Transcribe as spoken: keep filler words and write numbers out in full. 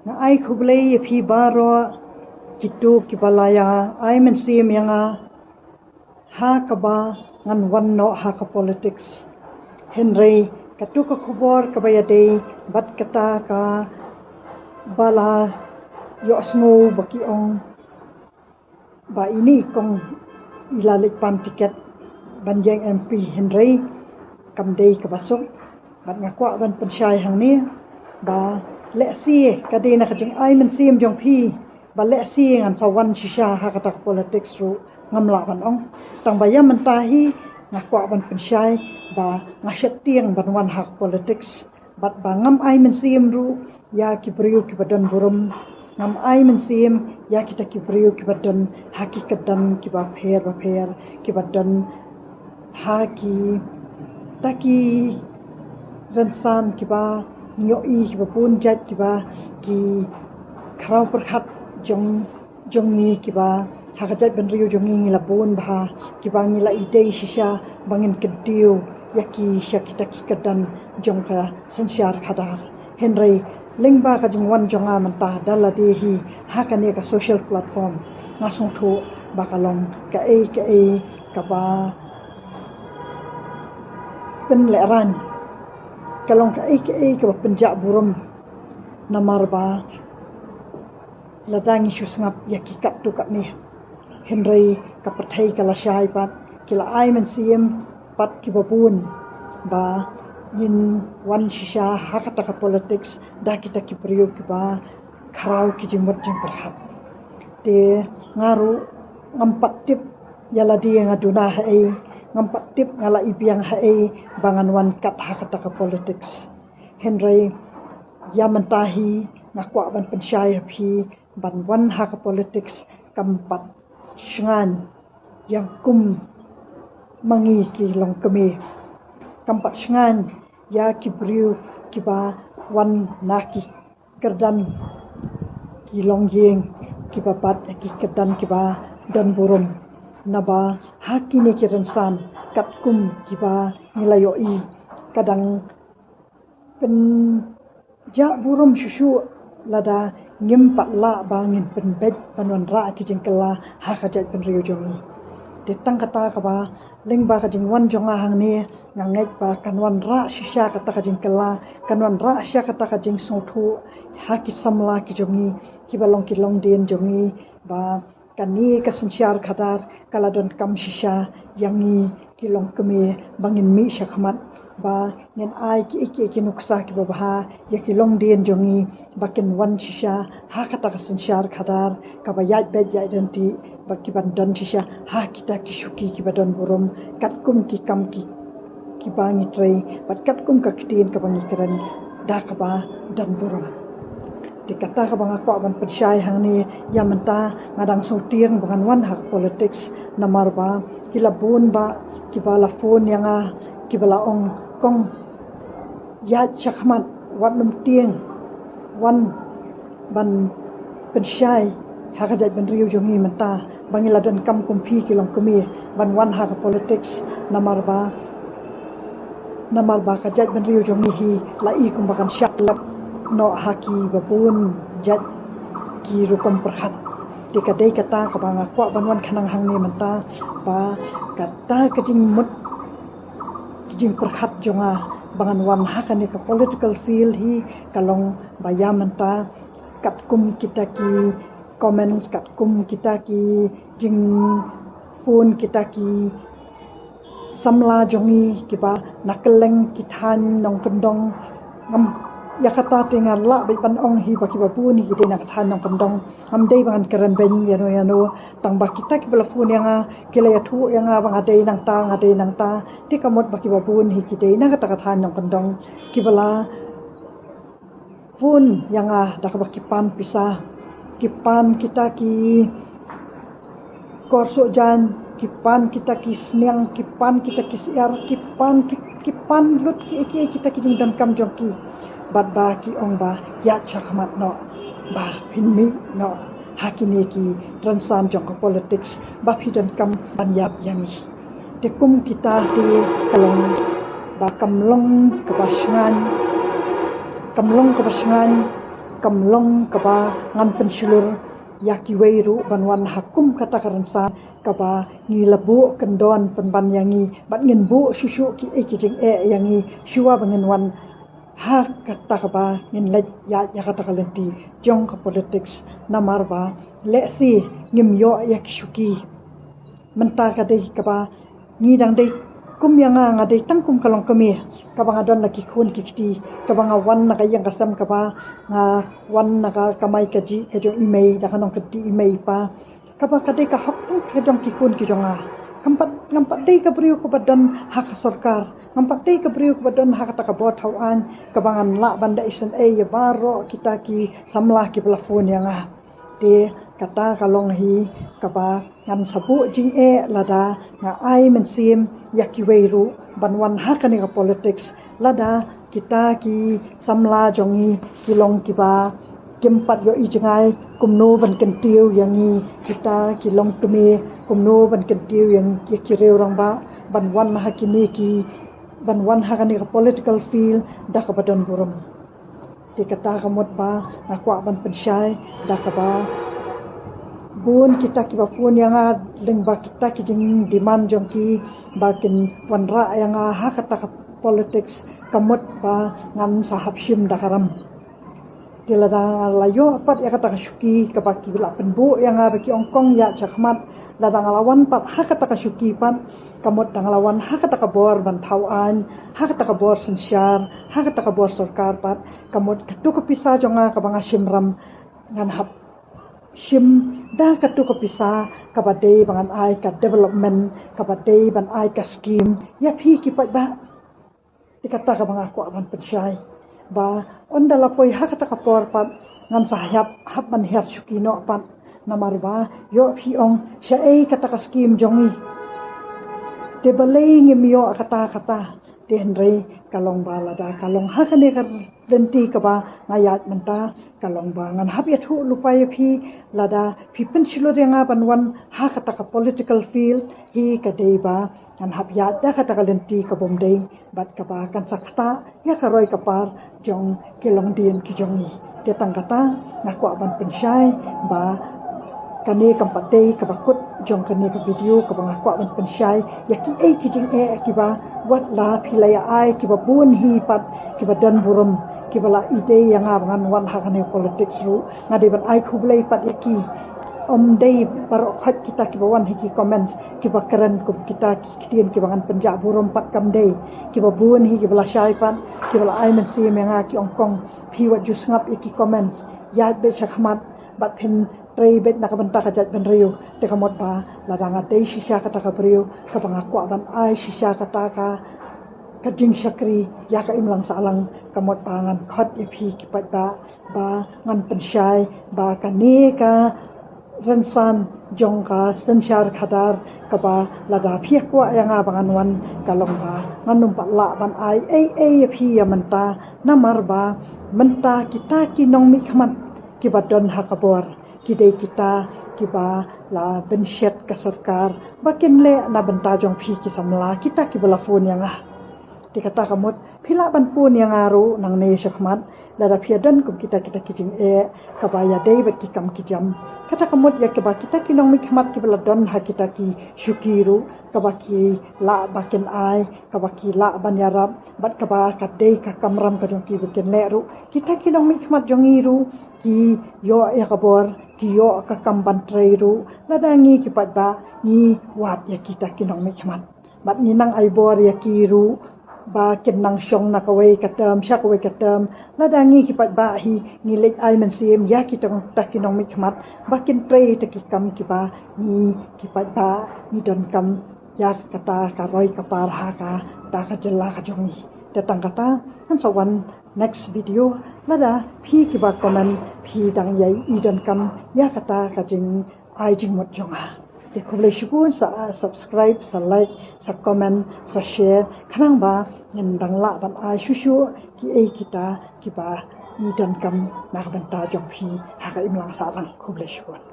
Nga ai khublei ïa phi baroh kito kiba la ïa ai mynsiem ïa nga ha kaba ngan wan noh ha ka politics. Hynrei kato ka khubor kaba ïadei bad kata kaba la ïohsngew ba ki ong ba ine i kong i la leit pan tiket ban ïeng M P, hynrei kam dei kaba suk. Bad nga kwah ban pynshai hangne ba lehse ka dei na ka jingai mynsiem jong phi ba lehse ngan sa wan shisha ha kata ka politics ruh, ngam lah ban ong. Tang ba ïa mynta hi nga kwah ban pynshai ba nga sheptieng ban wan ha ka politics, bad ba ngam ai mynsiem ruh ïa ki briew kiba don burom. Ngam ai mynsiem ïa kita ki briew kiba don ha ki kyrdan kiba pher ba pher, kiba don ha kita ki rynsan kiba ngi ïohi kiba bun jait, kiba ki khraw pyrkhat jong jong ngi kiba ha ka jaitbynriew jong ngi ngi la bun bha, kiba ngi la ïadei shisha ba ngin kyntiew ïa ki sha kita ki kyrdan jong ka synshar khadar. Hynrei lyngba ka jingwan jong nga mynta da lade hi ha kane ka social platform, nga sngewthuh ba ka long kaei kaei kaba pynlehraiñ, ka long kaei kaei kaba pynjah burom. Namar ba lada ngi shu sngap ïa ki katto katne, hynrei ka pyrthei ka la shai pat, ki la ai mynsiem pat kiba bun ba ngin wan shisha ha kata ka politics da kita ki briew kiba khraw ki jingmut jingpyrkhat. Te nga ruh ngam pat tip ïa lade nga duna haei, ngam pat tip nga la i biang haei ba ngan wan kat ha kata ka politics. Hynrei ïa mynta hi nga kwah ban pynshai ha phi, ban wan ha ka politics kam pat shngaiñ ïa kum ma ngi ki longkmie. Kam pat shngaiñ ïa ki briew kiba wan na ki kyrdan ki longïing kiba bat, ki kyrdan kiba don burom. Naba ha kine ki rynsan katkum kiba ngi la ïohi, ka dang pynjah burom shuh shuh lada ngim pat lah ba ngin pynbeit ban wanrah ki jingkylla ha ka jaitbynriew jong ngi. Te tang kata kaba lyngba ka jingwan jong nga hangne, nga ngeit ba kan wanrah shisha kata ka jingkylla, kan wanrah shisha kata ka jingsngewthuh ha ki samla ki jong ngi, kiba long ki longdien jong ngi, ba kane ka synshar khadar ka la donkam shisha ïa ngi ki longkmie ba ngin mih shakhmat, ba ngin ai kiei kiei ki nuksa kiba bha ïa ki longdien jong ngi ba kin wan shisha ha kata ka synshar khadar kaba ïaid beit ïaid ryntih, ba ki ban don shisha ha kita ki shuki kiba don burom, katkum ki kam ki kiba ngi trei bad katkum ka ktien kaba ngi kren da kaba don burom. Te kata kaba nga kwah ban pynshai hangne, ïa mynta nga dang sngewtieng ba ngan wan ha ka politics, namar ba ki la bun ba kiba la phone ïa nga, kiba la ong, kong, ïaid shakhmat, wat nym tieng, wan ban pynshai ha ka jaitbynriew jong ngi mynta ba ngi la donkam kum phi ki longkmie ban wan ha ka politics, namar ba namar ba ka jaitbynriew jong ngi hi la i kumba kan shah lap noh ha kiba bun jait ki rukom pyrkhat. Te ka dei kata kaba nga kwah ban wan khnang hangne mynta, ba kata ka jingmut ki jingpyrkhat jong nga ba ngan wan ha kane ka political field hi ka long ba ïa mynta, katkum kita ki comments, katkum kita ki jingphone kita ki samla jong ngi kiba na kylleng ki thaiñ nongkyndong. Ngam, ïa kata te nga lah beit ban ong hi ba kiba bun hi ki dei na ka thaiñ nongkyndong. Ngam dei ba ngan kren beiñ ïano ïano, tang ba kita kiba la phone ïa nga ki la ïathuh ïa nga ba nga dei nangta, nga dei nangta. Te ka mut ba kiba bun hi ki dei na kata ka thaiñ nongkyndong, kiba la phone ïa nga da kaba ki pan pisa, ki pan kita ki kor soh jaiñ, ki pan kita ki sniang, ki pan kita ki syiar, ki pan ki, ki pan lut ki, ki, kita ki jingdonkam jong ki. Bad ba ki ong ba ïaid shakhmat noh, ba phin mih noh ha kine ki rynsan jong ka politics, ba phi donkam ban ïap ïa ngi. Te kum kita te ka long ba kam long kaba shngaiñ, kam long kaba shngaiñ kam long kaba ngan pynshlur ïa kiwei ruh ban wan ha kum kata ka rynsan kaba ngi la buh kyndon pynban ïa ngi, bad ngin buh shuh shuh kiei ki jingeh ïa ngi shuwa ba ngin wan ha kata kaba ngin leit ïa, ïa kata ka lynti jong ka politics. Namar ba lehse ngim ïoh ïa ki shuki. Mynta ka dei kaba ngi dang dei, kum ïa nga, nga dei tang kum ka longkmie kaba nga don la ki khun ki kti, kaba nga wan na ka ïing ka sem, kaba nga wan na ka kamai kajih ka jong i mei da ka nongkynti i mei i pa, kaba ka dei ka hok tang ka jong ki khun ki jong nga. Ngam pat, ngam pat dei ka briew kaba don ha ka sorkar, ngam pat dei ka briew kaba don ha kata ka bor thaw aiñ kaba ngan lah ban da isynei ïa baroh kita ki samla kiba la phone ïa nga. Te kata ka long hi kaba ngan sa buh jingeh lada nga ai mynsiem ïa kiwei ruh ban wan ha kane ka politics, lada kita ki samla jong ngi ki long kiba kim pat ïohi jngai kumno ban kyntiew ïa ngi kita ki longkmie, kumno ban kyntiew ïa ngi, ïa ki riew rangbah ban wan ha kine ki, ban wan ha kane ka political field da kaba don burom. Te kata ka mut ba nga kwah ban pynshai da kaba bun kita kiba phone ïa nga lyngba kita ki jingdemand jong ki ba kin wanrah ïa nga ha kata ka politics, ka mut ba ngan sa hap shim da ka ram. Te lada nga la ïoh pat ïa kata ka shuki kaba ki la pynbuh ïa nga ba ki ong kong ïa shakhmat, lada nga la wan pat ha kata ka shuki pat, ka mut da nga la wan ha kata ka bor ban thaw aiñ, ha kata ka bor synshar, ha kata ka bor sorkar pat, ka mut katu ka pisa jong nga kaba nga shim ram, ngan hap shim da katu ka pisa kaba dei ba ngan ai ka development, kaba dei ban ai ka scheme ïa phi ki paidbah. Te kata kaba nga kwah ban pynshai ba ynda la poi ha kata ka por pat, ngan sa hap, hap ban hiar shuki noh pat. Namar ba ïoh phi ong shaei kata ka scheme jong ngi. Te balei ngim ïoh kata kata. Te hynrei ka long ba lada ka long ha kane ka lynti kaba nga ïaid mynta, ka long ba ngan hap ïathuh lypa ïa phi, lada phi pynshlur ïa nga ban wan ha kata ka political field, hi ka dei ba ngan hap ïaid da kata ka lynti ka bym dei bad kaba kan sa ktah ïa ka roi ka par jong ki longdien ki jong ngi. Te tang kata nga kwah ban pynshai ba kane kam pat dei kaba kut jong kane ka video, kaba nga kwah ban pynshai ïa kiei ki jingeh kiba wat la phi la ïa ai, kiba bun hi pat kiba don burom, kiba la ïadei ïa nga ba ngan wan ha kane politics ruh. Nga dei ban ai khublei pat ïa ki. Ym dei baroh khoit kita kiba wan ha ki comments kiba kren kum kita ki ktien kiba ngan pynjah burom pat, kam dei. Kiba bun hi kiba la shai pat, kiba la ai mynsiem ïa nga, ki ong kong phi wat ju sngap ïa ki comments, ïaid beit shakhmat bad phin trei beit na ka bynta ka jaitbynriew. Te ka mut ba lada nga dei shisha kata ka briew kaba nga kwah ban ai shisha kata ka, ka jingshakri ïa ka imlang sahlang, ka mut ba ngan khot ïa phi ki paidbah ba ngan pynshai ba kane ka rynsan jong ka synshar khadar, kaba lada phi kwah ïa nga ba ngan wan, ka long ba ngan ym pat lah ban ai ei ei ïa phi ïa mynta. Namar ba mynta kita ki nongmihkhmat kiba don ha ka bor, ki dei kita kiba la bynshet ka sorkar ba kin leh na bynta jong phi ki samla kita kiba la phone ïa nga. Te kata ka mut phi lah ban phone ïa nga ruh nangne shakhmat lada phi ïa don kum kita kita ki jingeh kaba ïadei bad ki kam ki jam. Kata ka mut ïa kaba kita ki nongmihkhmat kiba la don ha kita ki shuki ruh, kaba ki lah ba kin ai, kaba ki lah ban ïarap bad kaba ka dei ka kamram ka jong ki ba kin leh ruh, kita ki nongmihkhmat jong ngi ruh ki ïoh ïa ka bor, ki ïoh ka kam ban trei ruh. Lada ngi ki paidbah ngi wad ïa kita ki nongmihkhmat bad ngi nang ai bor ïa ki ruh ba kin nang shong na kawei ka term sha kawei ka term, lada ngi ki paidbah hi ngi leit ai mynsiem ïa kita ki nongmihkhmat ba kin trei ïa kita ki kam kiba ngi ki paidbah ngi donkam ïa kata ka roi ka par ha kata ka jylla ka jong ngi. Te tang kata, ngan sa wan next video, lada phi kiba comment phi dang ïai i donkam ïa kata ka jingai jingmut jong nga. Te khublei shibun, sa subscribe, sa like, sa comment, sa share, khnang ba ngin dang lah ban ai shuh shuh kiei kita kiba i donkam na ka bynta jong phi ha ka imlang sahlang. Khublei shibun.